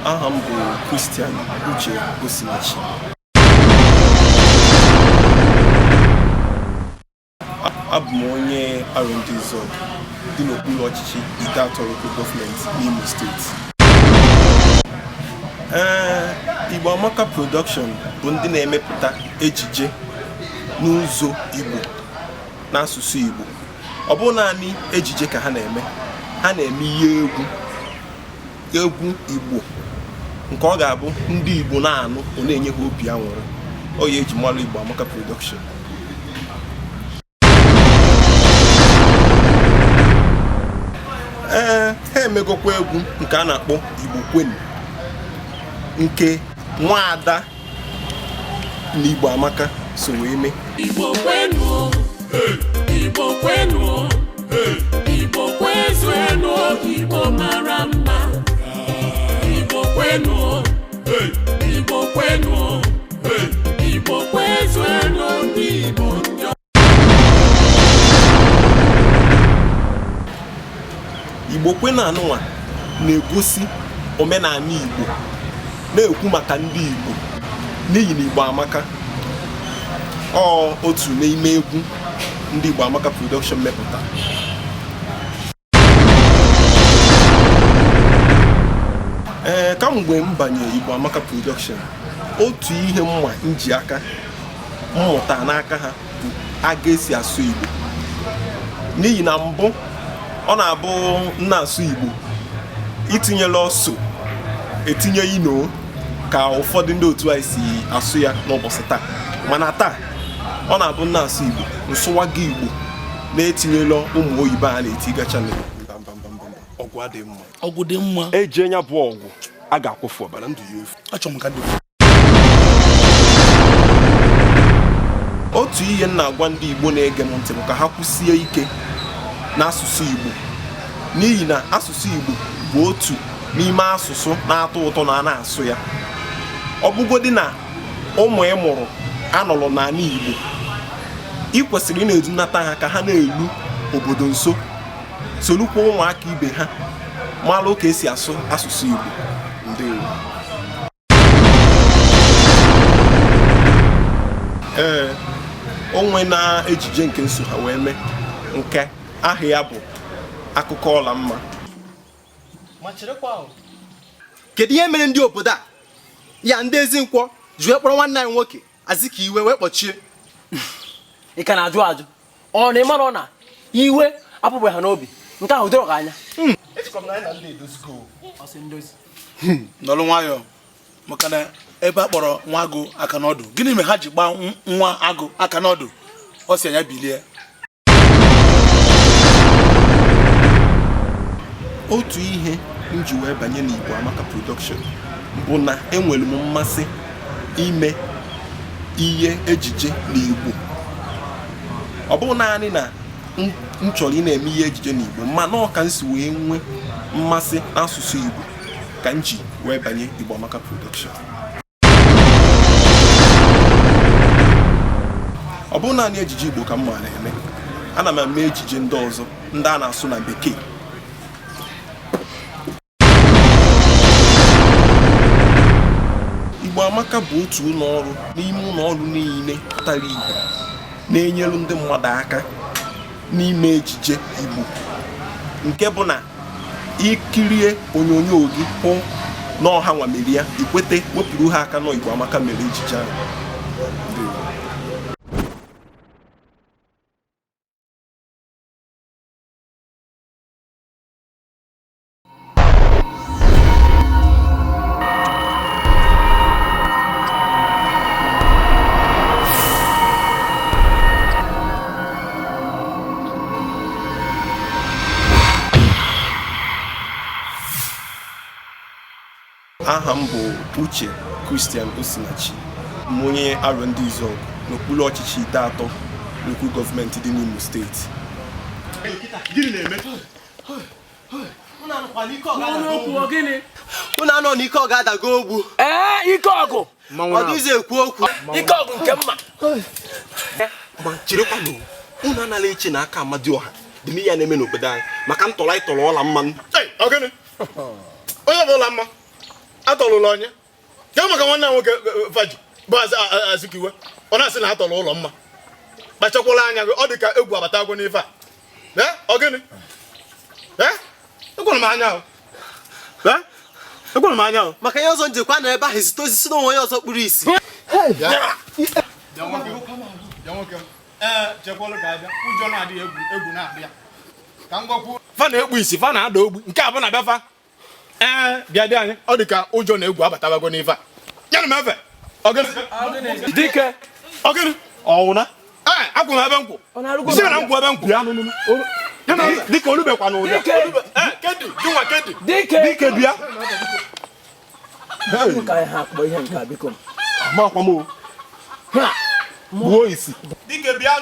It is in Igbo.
Aha m bụ Christian Uche Osinachi. Abụ m onye Arondizuogu dị n'okpuru ọchịchị Ideato Local Government n'Imo Steeti. Ee, Igbo Amaka Production bụ ndị na-emepụta ejije n'ụzọ Igbo n'asụsụ Igbo. Ọ bụghị naanị ejije ka ha na-eme, ha na-eme ihe egwu egwu Igbo nke ọ ga-abụ ndị Igbo na-anụ ọ na-enye ha obi aṅụrị. Ọ ya eji mara Igbo Amaka Production. Ee, ha emegokwa egwu nke a na-akpọ Igbo Kwenu, nke nwaada na Igbo Amaka so wee mee. Igbo kwenu, Igbo kwenu, Igbo kwezuenu, Igbo mara mma. Igbo kwenu, Igbo kwenu, Igbo kwezuenu, ndị Igbo ndị Igbo Kwenu anụnwa na-egosi omenala Igbo, na-ekwu maka ndị Igbo n'ihi na Igbo amaka. Ọ otu n'ime egwu ndị Igbo Amaka Production mepụta. Ee, kamgbe m banye Igbo Amaka Production, otu ihe mma m ji aka mmụta n'aka ha bụ aga esi asụ Igbo, n'ihi na mbụ ọ na-abụ m na-asụ Igbo itinyela ọsọ etinye ino ka ụfọdụ ndị otu anyị si asụ ya n'ụbọchị taa. Mana taa ọ na-abụ m na-asụ Igbo nsụwaga Igbo na-etinyela ụmụ oyibo a na-etigacha na mba mba mba mba. Ọgwụ adịghị mma. Ọgwụ dị mma. Eji nya bụ ọgwụ a ga-akwụfu ọbara ndụ ya efu. Achọrọ m ka ndụ. Otu ihe m na-agwa ndị Igbo na-ege m ntị bụ ka ha kwụsie ike n'asụsụ Igbo, n'ihi na asụsụ Igbo bụ otu n'ime asụsụ na-atọ ụtọ na a na-asụ ya. Ọ bụgodị na ụmụ ị mụrụ anọrọ n'ala Igbo, ị kwesịrị ị na-edunata ha ka ha na-elu obodo nso, solukwa ụmụaka ibe ha malụ ka esi asụ asụsụ Igbo. Ndewo. Ee, o nwe na ejije nke nso ha wee mee nke aha ya bụ Akụkọ Ọla Mma. Kedu ihe mere ndị obodo a ya ndị Ezinkwọ ji wee kpọrọ nwanne anyị nwoke Azikiwe wee kpọchie? Ị ka na-ajụ ajụ? Ọ na ị mara na iwe apụbeghị ha n'obi, nke ahụ doro gị anya. Echekwa m na anyị na ndị edozigo. Ọsị ndozi. Nọrọ nwayọọ, maka na ebe a kpọrọ nwa agụ aka n'ọdụ, gịnị mere ha ji gbaa nwa agụ aka n'ọdụ? Ọ sị anya bilie. Otu ihe m ji wee banye n'Igbo Amaka Production bụ na enwere m mmasị ime ihe ejije n'Igbo. Ọ bụghị naanị na m chọrọ ị na-eme ihe ejije n'Igbo, mana ọ ka m si wee nwee mmasị n'asụsụ Igbo ka m ji wee banye Igbo Amaka Production. Ọ bụghị naanị ejije Igbo ka m ma na-eme, ana m eme ejije ndị ọzọ ndị a na-asụ na bekee. Igbo Amaka bụ otu ụlọ ọrụ n'ime ụlọ ọrụ niile pụtara ìhè na-enyere ndị mmadụ aka n'ime ejije Igbo, nke bụ na ikirie onyonyo gị hụ na ọha nwa mere ya, ikwete wepụrụ ha aka na Igbo Amaka mere ejije ahụ. Aha m bụ Uche Christian Osinachi, m onye Arondizuogu n'okpuru ọchịchị Ideato local gọọmenti dị n'Imo steeti. Unu anọ n'ike ọ ga-adago ogbu. Ee, ike ọgụ. Ọ dịghịzi ekwu okwu. Ike ọgụ nke mma. Ma cherekwanụ, unu anala eche na aka Amadioha dị n'ihe a na-eme n'obodo anyị maka ntọrọ anyị tọrọ ọla mmanụ. Onye ọbụla mma atọrọ ụlọ onye ke maka nwanne ya nwoke faji bụ Azikiwe ọ na-asị na atọrọ ụlọ mma. Kpachakwala anya gị, ọ dị ka egwu abata agwụ n'ife a. Ọ gịnị? Ekwere m anya ahụ. Ekwere m anya ahụ. Maka ihe ọzọ njikwa na ebe ahụ ezite ozi si na onwe onye ọzọ kpuru isi. Fa na-ekpu isi, fa na-ada ogbu, nke a bụ na bịa fa. Ee, bịa dị anyị, ọ dị ka ụjọ na egwu abatabago n'ife a. Ya na m efe. Ọ gịnị? Dike. Ọ gịnị? Ọwụna? Ee, akwụ m ebe nkwụ. Si na nkwụ ebe nkwụ. Dịka olubekwa n'ụdị. Dike. Kedi, gịnwa kedi. Dike. Dike bịa. Ka anyị ha akpọ ihe nke a biko. Amakwa m o. Gbuo isi. Dike bịa.